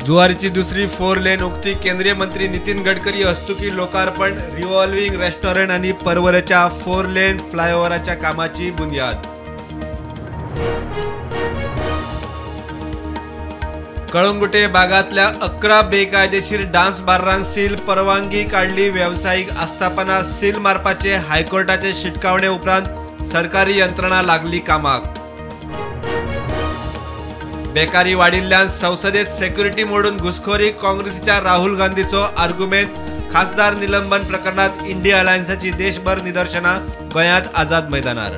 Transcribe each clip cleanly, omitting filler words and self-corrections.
जुवारीची दुसरी 4 लेन उक्ती, केंद्रीय मंत्री नितीन गडकरी हस्तुकी लोकार्पण। रिव्हॉल्विंग रेस्टॉरंट आणि परवरेच्या 4 लेन फ्लायओव्हराच्या कामाची बुनियाद। कळंगुटे भागातल्या 11 बेकायदेशीर डान्स बारांक सील, परवानगी काडली व्यावसायिक आस्थापना सील मारपाचे हायकोर्टाचे शिटकावणे उपरांत सरकारी यंत्रणा लागली कामाक। बेकारी वाडिल्ल्यान संसदेत सेक्युरिटी मोडून घुसखोरी, काँग्रेसीच्या राहुल गांधीचो आर्ग्युमेंट। खासदार निलंबन प्रकरणात इंडिया अलायन्साची देशभर निदर्शनां, गोंयांत आझाद मैदानार।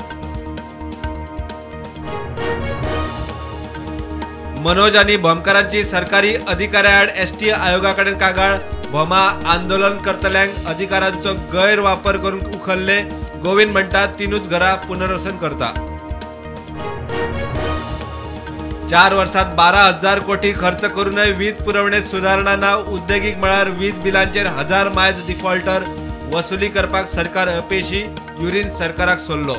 मनोज आनी भोमकारांची सरकारी अधिकाऱ्याआड एसटी आयोगाकडेन कागाळ, भोमा आंदोलन करतल्यांक अधिकारांचो गैरवापर करून उखल्ले, गोविंद म्हणटा 3 घरां पुनर्वसन करता। 4 वर्सात 12,000 कोटी खर्च करूनय वीज पुरवणेत सुदारणा ना, उद्देगीक मळार वीज बिलांचेर 1000 मायज डिफॉल्टर वसुली करपाक सरकार अपेशी, युरीन सरकाराक सोडलो।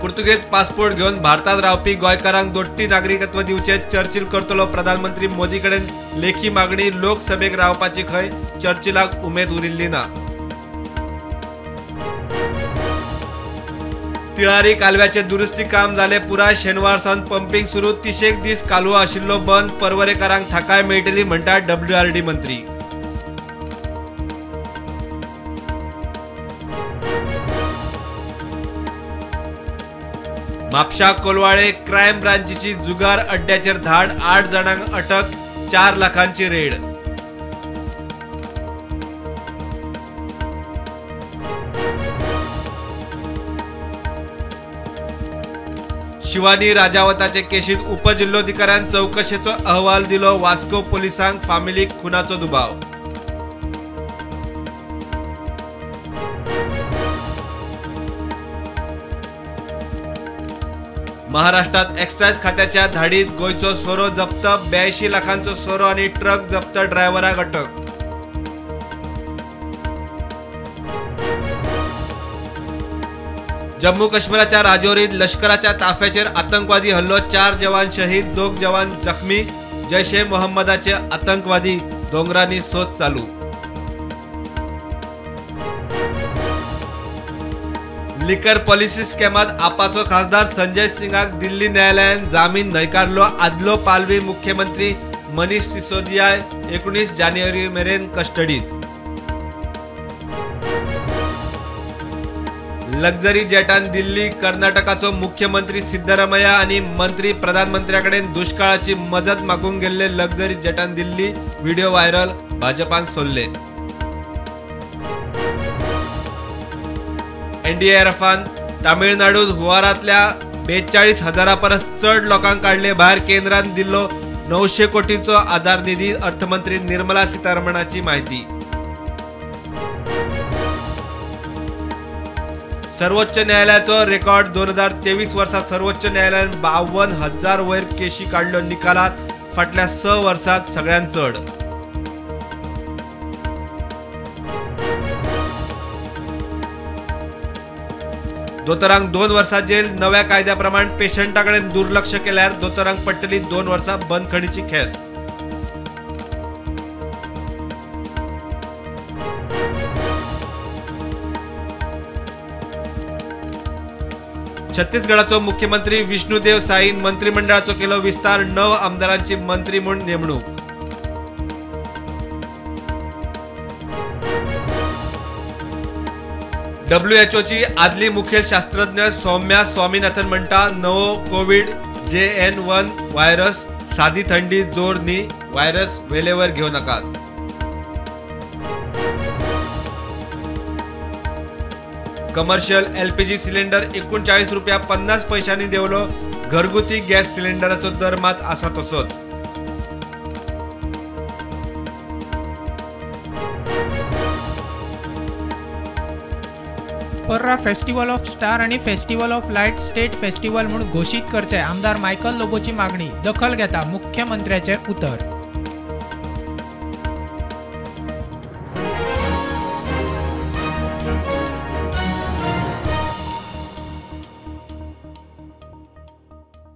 पुर्तुगेज पासपोर्ट घेवन भारतात रावपी गोंयकारांक दोट्टी नागरिकत्व दिवचे, चर्चिल करतलो प्रधानमंत्री मोदी कडेन लेखी मागणी। लोकसभेक रावपाची खंय चर्चिलाक उमेद उरिल्ली ना। तिळारी कालव्याचे दुरुस्ती काम जाले पुराय, शेनवार सावन पंपिंग सुरू, 30 दीस कालवो आशिल्लो बंद, परवरेकारांक थाकाय मेळटली म्हणटा डब्ल्यूआरडी मंत्री। म्हापशा कोलवाळे क्रायम ब्रांचीची जुगार अड्ड्याचेर धाड, 8 जाणांक अटक, 4 लाखांची रेड। शिवानी राजावताचे केशीत उपजिल्होधिकाऱ्यान चौकशेचो अहवाल दिलो, वास्को पोलिसांक फामिलीक खुनाचो दुबाव। महाराष्ट्रात एक्सायज खात्याच्या धाडीत गोंयचो सोरो जप्त, 82 लाखांचो सोरो आनी ट्रक जप्त, ड्रायव्हराक अटक। जम्मू काश्मीराच्या राजौरीत लष्कराच्या ताफ्याचेर आतंकवादी हल्लो, 4 जवान शहीद, 2 जवान जखमी। जैश ए मोहम्मदाचे आतंकवादी दोंगरांनी सोद चालू। लिकर पॉलिसी स्कॅमात आपाचो खासदार संजय सिंगाक दिल्ली न्यायालयान जामीन न्हयकारलो। आदलो पालवी मुख्यमंत्री मनीष सिसोदिया 19 जानेवारी मेरेन कस्टडीत। लक्झरी जेटान दिल्ली कर्नाटकाचो मुख्यमंत्री सिद्धरामय्या आनी मंत्री प्रधानमंत्र्याकडेन दुष्काळाची मजत मागूंक गेल्ले लक्झरी जेटान दिल्ली, व्हिडिओ व्हायरल, भाजपान सोडले। एनडीआरएफान तामिळनाडूत हुवारांतल्या 42,000 परस चड लोकांक काडले भायर, केंद्रान दिल्लो 900 कोटींचो आधार निधी, अर्थमंत्री निर्मला सीतारमणाची माहिती। सर्वोच्च न्यायालयाचो रेकॉर्ड 2023 वर्सा सर्वोच्च न्यायालयान 52,000 वयर केशी काडल्यो निकालात, फाटल्या 6 वर्सात सगळ्यांत चड। दोतोरांक 2 वर्सां जेल, नव्या कायद्या प्रमाण पेशंटा कडेन दुर्लक्ष केल्यार दोतोरांक पडटली 2 वर्सां बंदखणीची ख्यास्त। छत्तीसगडाचो मुख्यमंत्री विष्णुदेव साईन मंत्रिमंडळाचो केलो विस्तार, 9 आमदारांची मंत्री म्हूण नेमणूक। डब्ल्यूएचओची आदली मुखेल शास्त्रज्ञ सौम्या स्वामीनाथन म्हणटा नवो कोविड JN1 व्हायरस सादी थंडी जोर न्ही, व्हायरस वेलेवर घेवं नाकात। कमर्शियल एलपीजी सिलिंडर 39 रुपया 50 पैशांनी देंवलो, घरगुती गॅस सिलिंडराचो दर मात आसा तसोच। पर्रा फेस्टिवल ऑफ स्टार आनी festival of light state festival म्हूण घोशीत करचे आमदार मायकल लोबोची मागणी, दखल घेता मुख्यमंत्र्याचे उतर।